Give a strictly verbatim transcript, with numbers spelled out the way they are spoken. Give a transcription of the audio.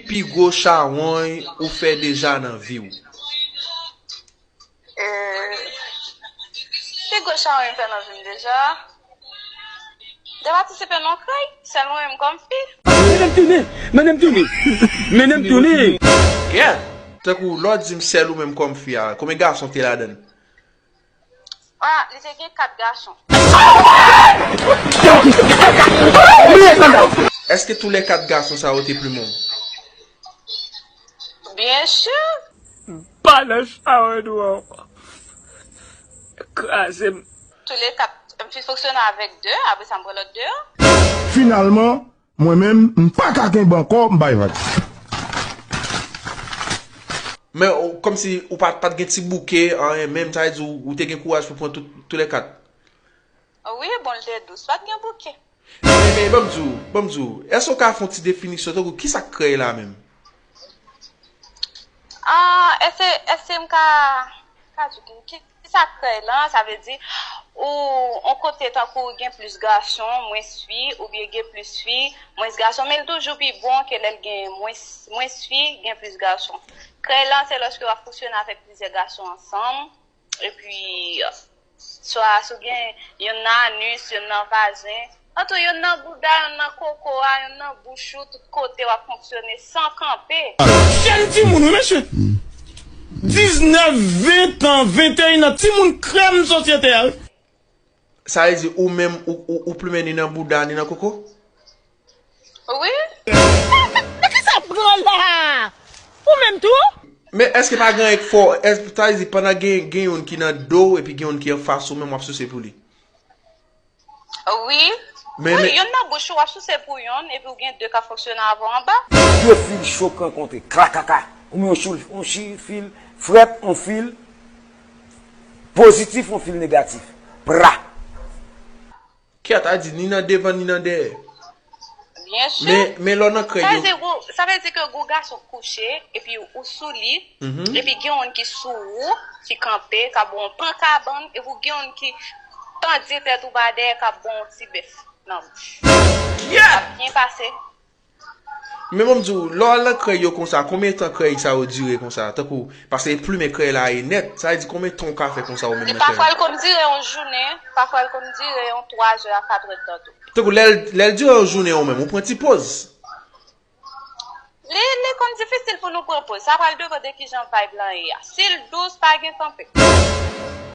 Pi gwo chawony ou fè deja nan vi w? E, pi gwo chawony m fè nan vi m deja. De patisipe nan krèy, sèl mwen menm kòm fi. Mennen m tounen! Mennen m tounen! Mennen m tounen! Yeah! Tankou lè w di m sèl ou menm kòm fi a, konbyen gason te ladann? Ah, li te gen kat gason. Èske tou lè kat gason sa yo te plimen w? Byen si. Pa nan chawony nou ankò. Kraze m. Tou lè kat, m fin fonksyone avèk de, apre sa m pran lòt de yo. Finalman, mwen menm, m pa ka kenbe ankò, m bay vag. Men ou- kòmsi ou pa, pa t gen ti bouke, anyen menm, sa vle di ou, ou te gen kouraj pou pran tout, tou lè kat? Wi, bon, l te dous, pa t gen bouke. Men, men, ban m di w, ban m di w, èske w ka fè yon ti definisyon tankou kisa k krèy la menm? Ah, èske, èske m ka, ka di ki, ki, kisa k krèy lan, sa vle di, ou, yon kote tankou gen plis gason, mwens fi, oubyen gen plis fi, mwens gason, men l toujou pi bon ke lè l gen mwens, mwens fi, gen plis gason. Krèy lan, se lòske w ap fonksyone avèk plizyè gason ansanm, epi, swa si w gen yonn nan anis, yonn nan vajen, antou yonn nan bouda, yonn nan koko a, yonn nan bouch ou, tout kote w ap fonksyone san kanpe. Jèn timoun wi mesye. Diznèf, ven tan, venteyen an, timoun krèm sosyete a wi. Sa vle di ou menm ou, ou, ou plimen ni nan bouda ni nan koko? Wi. Nan kisa w pran la? Ou menm tou? Men èske pa gen anyen k fè w, èske, sa vle di pandan gen, gen youn ki nan do w epi gen youn ki anfas ou menm w ap souse pou li? Wi. Men, Wi, men yonn nan bouch ou w ap souse pou yonn, epi w gen de k ap fonksyone avè w anba. De fil cho k rankontre, krakaka. Ou men yon chou, yon chi fil frèt, yon fil pozitif, yon fil negatif. Pra! Kèt, a di ni nan devan ni nan dèyè. Byen si. Men, men lè w nan krèy Sa yo. vle di ou, sa vle di ke gwo gason kouche, epi ou sou li, Mhm. epi gen youn ki sou ou, ki kanpe, k ap ba w yon pan kabann, epi ou gen youn ki pandye tèt ou ba dèyè, k ap ba w yon ti bèf nan bouch. L ap byen pase. Men bon, m di w, lè w al nan krèy yo konsa, konbyen tan krèy sa yo dire konsa? Tankou, paske plimen krèy la e nèt, sa vle di konbyen tan w ka fè konsa ou menm Li nan krèy? Pafwa l konn dire yon jounen, pafwa l konn dire yon twa zè a kat è tan tou. Tankou, lè l, lè l dire yon jounen ou menm, ou pran ti poz? Li, li konn difisil pou nou pran poz. Sa pral depann de kijan vibe lan ye a. Si l dous, pa gen kanpe.